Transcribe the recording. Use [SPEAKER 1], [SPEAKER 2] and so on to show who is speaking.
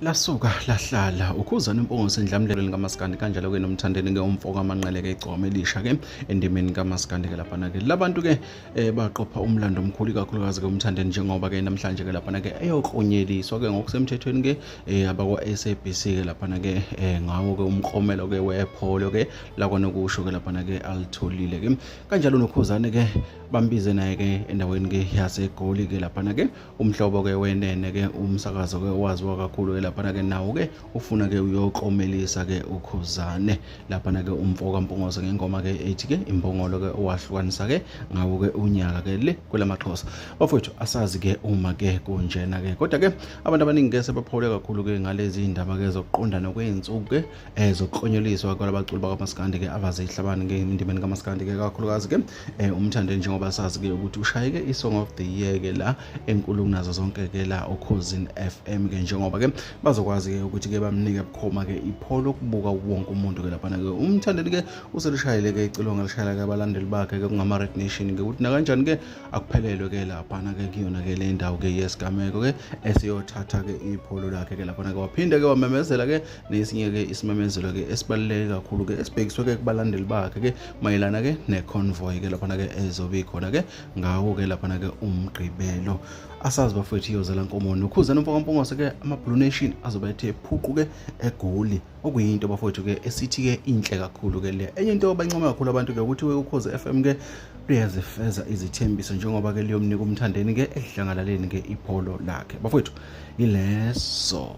[SPEAKER 1] Lasuka lahlala uKhuzani Mpungose endlamlelweni kaMaskandi, kanjalo ke noMthandeni ke umfo kaManqele ke igcokama elisha ke endimeni kaMaskandi ke laphana ke. Labantu ke baqopha umlando omkhulu, ikakhulukazi ke uMthandeni, njengoba ke namhlanje ke laphana ke eyoklonyeliswa ke ngokusemthethweni ke abakwa SABC ke laphana ke ngawo ke umklomelo ke wepholo ke lakwanokusho ke laphana ke alitholile ke. Kanjalo noKhuzani ke bambize naye ke endaweni ke yaseGoli ke laphana ke, umhlobo ke wenene ke, umsakazo ke owaziwa kakhulu ke laphana ke, nawo ke ufuna ke uyoklomelisa ke uKhuzane laphana ke umfo kaMpungose ngengoma ke ethi ke Imbongolo ke, owahlukanisa ke ngawo ke unyaka ke le kwelamaXhosa. Bafowethu, asazi ke uma ke kunjena ke, kodwa ke abantu abaningi ke sebaphawule kakhulu ke ngalezi indaba ke zokuqondana kwey'nsuku ke zokuklonyeliswa kwalabaculi bakamaskandi ke abazihlabani ke endimeni kamaskandi ke, kakhulukazi ke uMthandeni, njengoba sazi ke ukuthi ushayeke i-Song of the Year ke la enkulu kunazo zonke ke la Okhozini FM ke, njengoba ke bazokwazi ke ukuthi ke bamnike bukhoma ke ipholo kubuka wonke umuntu ke laphana ke. UMthandeni ke uselishayele ke icilongo, lishayela ke abalandeli bakhe ke kungama-Red Nation ke ukuthi nakanjani ke akuphelelwe ke laphana ke kuyona ke le ndawo ke yesigameko ke esiyothatha ke ipholo lakhe ke laphana ke. Waphinde ke wamemezela ke nesinye ke isimemezelo ke esibaluleke kakhulu ke esibhekiswe ke kubalandeli bakhe ke mayelana ke ne-convoy ke laphana ke ezobe ikhona ke ngawo ke laphana ke uMgqibelo. Asazi bafowethu, iyozala nkomo. NoKhuzani umfo kaMpungose ke, ama-Blue Nation azobe ethe phuqu ke eGoli, okuyinto bafowethu ke esithi ke inhle kakhulu ke le. Enye into bayincoma kakhulu abantu ke ukuthi Ukhozi FM ke luyazifeza izithembiso, njengoba ke liyomnika uMthandeni ke edlangalaleni ke ipholo lakhe. Bafowethu, ileso.